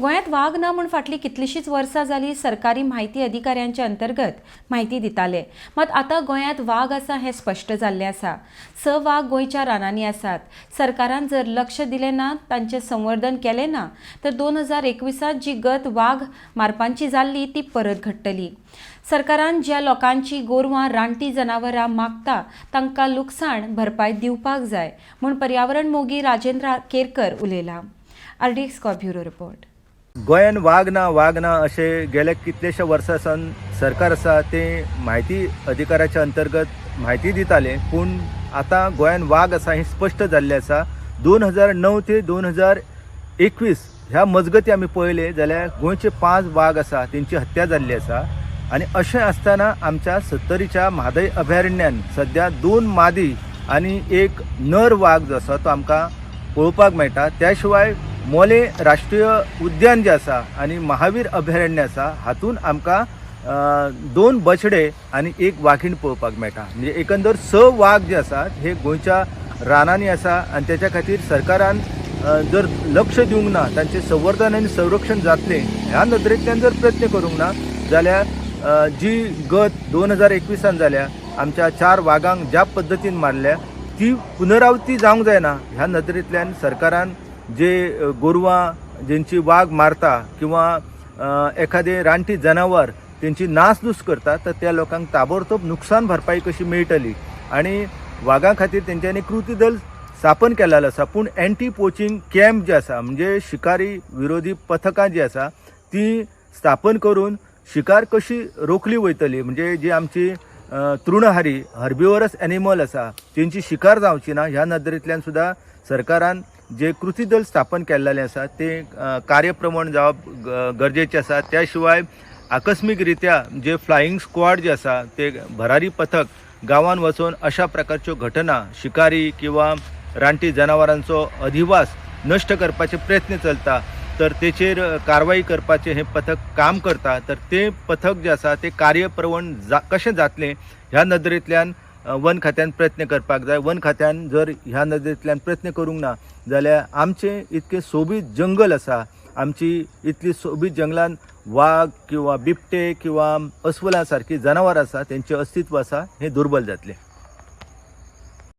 गोंयांत वाग ना म्हूण फाटलीं कितलींशींच वर्सां जालीं सरकारी म्हायती अधिकाऱ्यांच्या अंतर्गत म्हायती दिताले. मात आतां गोंयांत वाग आसा हें स्पश्ट जाल्लें आसा. 6 वाग गोंयच्या रानांनी आसात. सरकारान जर लक्ष दिलें ना, तांचें संवर्धन केलें ना तर 2021 जी गत वाग मारपांची जाल्ली ती परत घडटली. सरकारान ज्या लोकांची गोरवां रानटी जनावरां मागता तांकां लुकसाण भरपाय दिवपाक जाय म्हूण पर्यावरण मोगी राजेंद्र केरकर उलयला. आरडीएक्स कॉ ब्युरो रिपोर्ट. गोंयान वाग ना वाग ना अशें गेल्या कितल्याश्या वर्सां सावन सरकार आसा ते म्हायती अधिकाराच्या अंतर्गत म्हायती दिताले, पूण आतां गोंयान वाग आसा हें स्पश्ट जाल्लें आसा. 2009 ते 2021 ह्या मजगती आमी पळयलें जाल्यार गोंयचे 5 वाग आसा तेंची हत्या जाल्ली आसा. आनी अशें आसतना आमच्या सत्तरीच्या म्हादय अभयारण्यान सद्या 2 मादी आनी 1 नर वाग जो आसा तो आमकां पळोवपाक मेळटा. त्या शिवाय मोले राष्ट्रीय उद्यान जें आसा आनी महावीर अभयारण्य आसा हातून आमकां 2 बछडे आनी 1 वागीण पळोवपाक मेळटा. म्हणजे एकंदर 6 वाग जे आसात हे गोंयच्या रानांनी आसा आनी तेच्या खातीर सरकारान जर लक्ष दिवंक ना, तांचें संवर्धन आनी संरक्षण जातलें ह्या नदरेंतल्यान जर प्रयत्न करूंक ना जाल्यार जी गत 2021 जाल्या आमच्या 4 वागांक ज्या पद्दतीन मारल्या ती पुनरावृत्ती जावंक जायना. ह्या नदरेंतल्यान सरकारान जे गोरवां जेंची वाग मारता किंवा एखादें रानटी जनावर तेंची नासधूस करता तर त्या लोकांक ताबडतोब नुकसान भरपाई कशी मेळटली आनी वागां खातीर तेंच्यांनी कृती दल स्थापन केलेलें आसा. पूण एंटी पोचिंग कॅम्प जे आसा म्हणजे शिकारी विरोधी पथकां जी आसा ती स्थापन करून शिकार कशी रोखली वयतली, म्हणजे जी आमची तृणहारी हर्बिवरस एनिमल आसा तेंची शिकार जावची ना ह्या नदरेंतल्यान सुद्दां सरकारान जे कृती दल स्थापन केल्लेलें आसा ते कार्यप्रमाण जावप गरजेचें आसा. त्या शिवाय आकस्मीक रित्या जे फ्लायींग स्क्वॉड जे आसा ते भरारी पथक गांवान वचून अशा प्रकारच्यो घटना शिकारी किंवा रानटी जनावरांचो अधिवास नश्ट करपाचे प्रयत्न चलता तर तेचेर कारवाई करपाचें हें पथक काम करता. तर तें पथक जें आसा तें कार्यप्रवण कशें जातलें ह्या नदरेंतल्यान वन खात्यान प्रयत्न करपाक जाय. वन खात्यान जर ह्या नदरेंतल्यान प्रयत्न करूंक ना जाल्यार आमचें इतकें सोबीत जंगल आसा, आमची इतली सोबीत जंगलान वाग किंवा बिबटे किंवा अस्वलां सारकी जनावरां आसा तेंचें अस्तित्व आसा हें दुर्बल जातलें.